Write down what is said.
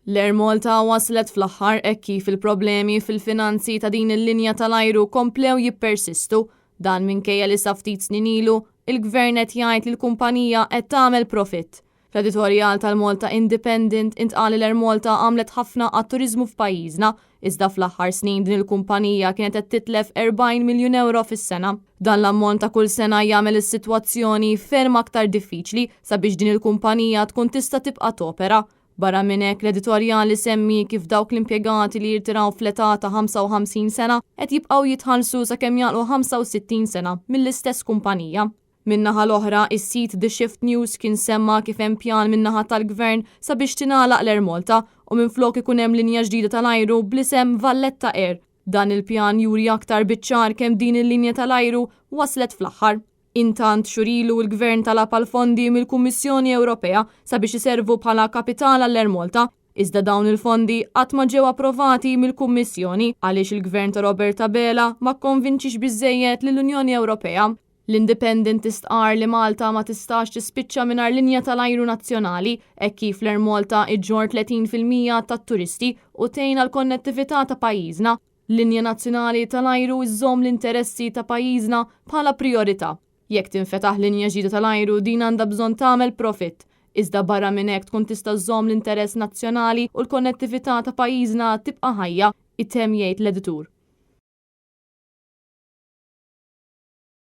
L-Air Malta waslet fl-aħħar hekk kif il-problemi fil-finanzi ta' din il-linja tal-ajru komplew jippersistu. Dan minkejja li sa ftit snin ilu, il-Gvern qed jgħid li l-kumpanija qed tagħmel profitt. Fl-editorjal tal-Malta Independent intqal li l-Air Malta għamlet ħafna għat-turiżmu f'pajjiżna, iżda fl-aħħar snin din il-kumpanija kienet qed titlef 40 miljun ewro fis-sena. Dan l-ammont ta' kull sena jagħmel is-sitwazzjoni ferm aktar diffiċli sabiex din il-kumpanija tkun tista' tibqa' topera. Barra minn hekk, l-editorjal isemmi kif dawk l-impjegati li jirtiraw fl-età ta' 55 sena qed jibqgħu jitħallsu sakemm jagħlqu 65 sena mill-istess kumpanija. Min-naħa l-oħra, is-sit The Shift News kien semma kif hemm pjan min-naħa tal-Gvern sabiex tingħalaq l-Air Malta u minflok ikun hemm linja ġdida tal-ajru bl-isem Valletta Air. Dan il-pjan juri aktar biċ-ċar kemm din il-linja tal-ajru waslet fl-aħħar. Intant, xhur ilu l-Gvern talab għal fondi mill-Kummissjoni Ewropea sabiex iservu bħala kapital għall-Air Malta, iżda dawn il-fondi qatt ma ġew approvati mill-Kummissjoni għaliex il-Gvern ta' Robert Abela ma kkonvinċiex biżżejjed lill-Unjoni Ewropea. L-Independent tistqarr li Malta ma tistax tispiċċa mingħajr linja tal-ajru nazzjonali hekk kif l-Air Malta iġġorr 30% tat-turisti u tgħin għall-konnettività ta' pajjiżna. Linja nazzjonali tal-ajru żżomm l-interessi ta' pajjiżna bħala prijorità. Jekk tinfetaħ linja ġdida tal-ajru din għandha bżonn tagħmel profitt. Iżda barra minn hekk tkun tista' żżomm l-interess nazzjonali u l-konnettività ta' pajjiżna tibqa' ħajja, itemm jgħid l-editur.